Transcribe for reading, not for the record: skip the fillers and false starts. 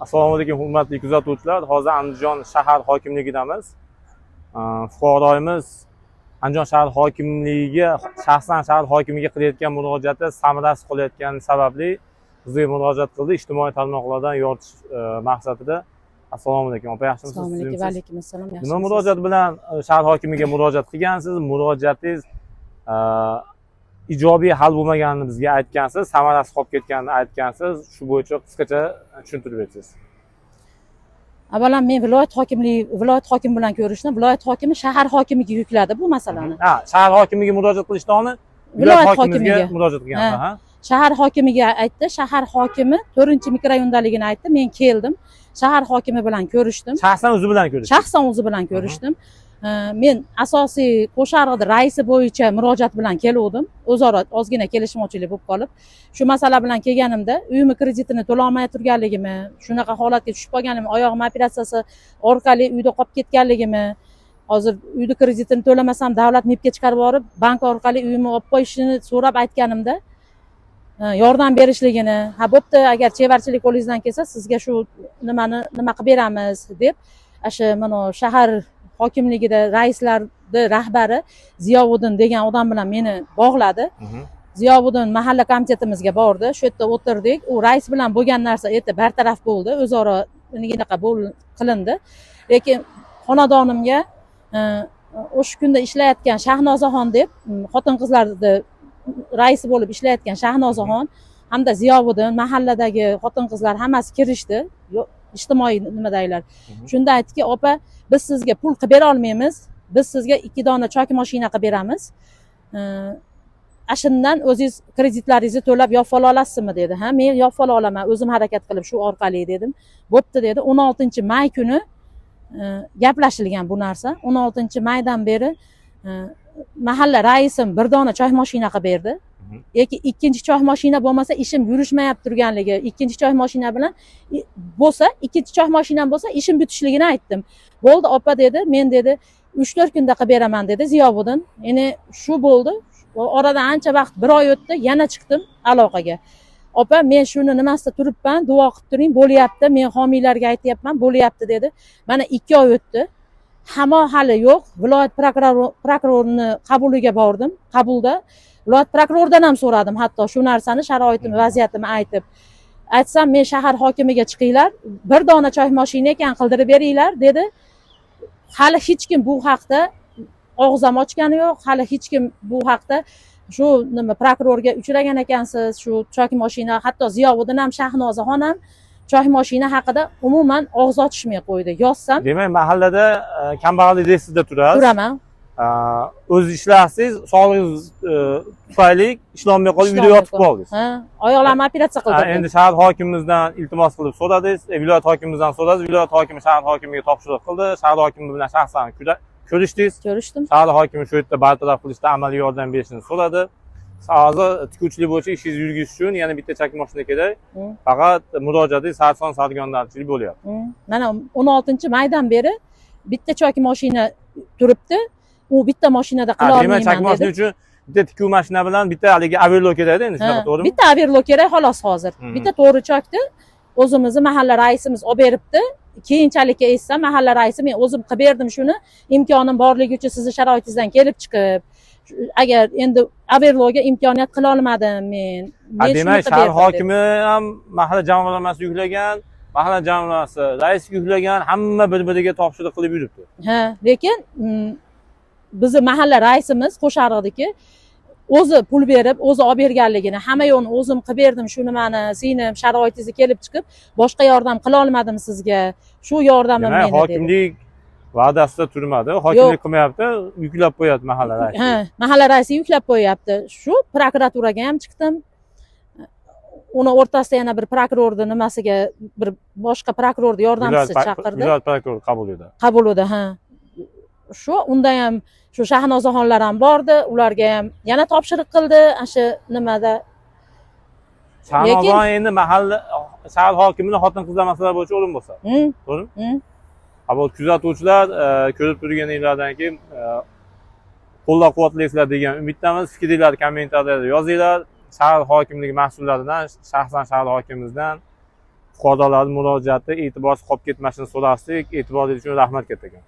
Assalomu alaykum hurmatli kuzatuvchilar. Hozir Andijon shahar hokimligidamiz. Fuqaromiz Andijon shahar hokimligiga, shaxsan shahar hokimiga qilayotgan murojaati samarasiz qolayotgani sababli bizga murojaat qildi, ijtimoiy tarmoqlardan yoritish maqsadida. Assalomu alaykum opa, yaxshimisiz? Assalomu alaykum, va alaykum assalom. Nima murojaat bilan shahar hokimiga murojaat qilgansiz? Murojaatingiz ijobiy hal bo'lmaganini bizga aytgansiz, samarasiz qolib ketganini aytgansiz. Shu bo'yicha qisqacha tushuntirib bersangiz. Avvalan men viloyat hokimligi, viloyat hokimi bilan ko'rishdim. Viloyat hokimi shahar hokimiga yukladi bu masalani. Ha, shahar hokimiga murojaat qilishdan viloyat hokimiga murojaat qilgansiz, ha? Shahar hokimiga aytdi. Shahar hokimi 4-mikrorayondaligini aytdi. Men keldim. Shahar hokimi bilan ko'rishdim. Shaxsan o'zi bilan ko'rishdim. Shaxsan o'zi bilan ko'rishdim. Men asosiy Qo'shariqda raisi bo'yicha murojaat bilan keluvdim. O'zaro ozgina kelishmovchilik bo'lib qolib, shu masala bilan kelganimda uyimni kreditini to'lolmay turganligimni, shunaqa holatga tushib qolganimni, oyog'im operatsiyasi orqali uyda qolib ketganligimni, hozir uyni kreditini to'lamasam davlat MIBga chiqarib yuborib, bank orqali uyimni olib qo'yishini so'rab aytganimda yordam berishligini, ha bo'pti, agar chevarchilik qo'lingizdan kelsa sizga shu nimani nima qilib beramiz deb, o'sha mana shahar hokimligida raislarni rahbari Ziyovuddin degan odam bilan meni bog'ladi. Ziyovuddin mahalla komitetimizga bordi, shu yerda o'tirdik. U rais bilan bo'lgan narsa erta bartaraf bo'ldi, o'zaro nima qilindi. Lekin xonadonimga o'sha kunda ishlayotgan Shahnozaxon deb xotin-qizlarni raisi bo'lib ishlayotgan Shahnozaxon hamda Ziyovuddin mahalladagi xotin-qizlar hammasi kirishdi, ijtimoiy nimadagilar. Shunda aytdiki, opa, biz sizga pul qilib bera olmaymiz, biz sizga 2 dona chok mashina qilib beramiz. Ashundan o'zingiz kreditlaringizni to'lab yopib ola olasizmi dedi. Ha, men yopib ola olaman, o'zim harakat qilib shu orqali dedim. Bo'pti dedi. 16 may kuni gaplashilgan bu narsa. 16 maydan beri mahalla raisim 1 dona choy mashina qilib berdi. Yoki ikkinchi choy mashina bo'lmasa ishim yurishmayapti turganligi, ikkinchi choy mashina bilan bo'lsa, ikkinchi choy mashinam bo'lsa ishim bitishligini aytdim. Bo'ldi opa dedi, men dedi 3-4 kunda qilib beraman dedi Ziyovuddin. Endi shu bo'ldi. Oradan ancha vaqt, 1 oy o'tdi, yana chiqdim aloqaga. Opa, men shuni nimasida turibman, duo qilib turing, bo'lyapti, men homiylarga aytyapman, bo'lyapti dedi. Mana 2 oy o'tdi. Hamon hali yo'q. Viloyat prokurorini qabuliga bordim. Qabulda viloyat prokuroridan ham so'radim, hatto shu narsani, sharoitimni, vaziyatimni aytib. Aytsam, men shahar hokimiga chiqinglar, 1 dona choy mashina ekan qildirib beringlar dedi. Hali hech kim bu haqda og'iz ham ochgani yo'q, hali hech kim bu haqda shu nima prokurorga uchragan ekansiz, shu choy mashina, hatto Ziyovuddin ham, Shahnozaxon ham choy mashina haqida umuman og'iz ochishmay qo'ydi. Yozsam, demak, mahallada kambag'allik reyestida turasiz. Turaman. O'z ishlarsiz, sog'lig'ingiz tufayli ishlolmay qolib uyda yotib qoldingiz. Ha, oyoqlarimni operatsiya qildirdim. Endi shahar hokimimizdan iltimos qilib so'radingiz, viloyat hokimimizdan so'radingiz, viloyat hokimi shahar hokimiga topshiriq qildi, shahar hokimi bilan shaxsan ko'rishdingiz. Ko'rishdim. Shahar hokimi shu yerda bartaraf qilishda amaliy yordam berishini so'radi. Hozir tikuvchilik bo'yicha ishingizni yurgizish uchun yana bitta chak mashina kerak. Faqat murojaatingiz sarson sargardonchilik bo'lyapti. Mana 16 maydan beri bitta chok mashina turibdi. U bitta mashinada qila Demak, chak olmayman mashina dedi. uchun bitta tikuv mashina bilan bitta haligi Averlo kerakda endi, shunaqa, to'g'rimi? Bitta Averlo kerak xolos hozir. Bitta to'g'ri chokni o'zimizni mahalla raisimiz olib beribdi. Keyinchalik eshitsam, mahalla raisi men o'zim qilib berdim shuni, imkonim borligi uchun sizni sharoitingizdan kelib chiqib, agar endi Averloga imkoniyat qila olmadim men. Men shuni Demak, qilib shahar berdim dedi. hokimi ham mahalla jamg'armasi yuklagan, mahalla jamg'armasi raisga yuklagan, hamma bir-biriga topshiriq qilib yuribdi. Ha, lekin bizni mahalla raisimiz Qo'shariqniki o'zi pul berib, o'zi olib berganligini, hamma yo'lni o'zim qilib berdim shu nimani, singlim, sharoitingizni kelib chiqib, boshqa yordam qila olmadim sizga. Shu yordamim Demak, meni dedi. hokimlik va'dasida turmadi, hokimlik qilmayapti, yuklab qo'yapti mahalla raisiga. Ha, mahalla raisi yuklab qo'yyapti. Shu prokuraturaga ham chiqdim. Uni o'rtasida yana bir prokurorni nimasiga, bir boshqa prokurorni yordamchisi chaqirdi. Viloyat prokurori qabulida. Qabulida, ha. Shu unda ham shu Shahnozaxonlar ham bordi, ularga ham yana topshiriq qildi, ana shu nimada. Shahnozaxon endi mahalla shahar hokimini xotin-qizlar masalalari bo'yicha o'rinbosari. To'g'rimi? Hmm. Ha, bu kuzatuvchilar ko'rib turganinglardan keyin qo'llab-quvvatlaysizlar degan umiddamiz. Fikringlarni kommentariyada yozinglar. Shahar hokimligi mas'ullaridan, shaxsan shahar hokimimizdan fuqaro Fuqarolarning murojaati e'tiborsiz qolib ketmasini so'rasdik. E'tiboringiz uchun rahmat kattakon.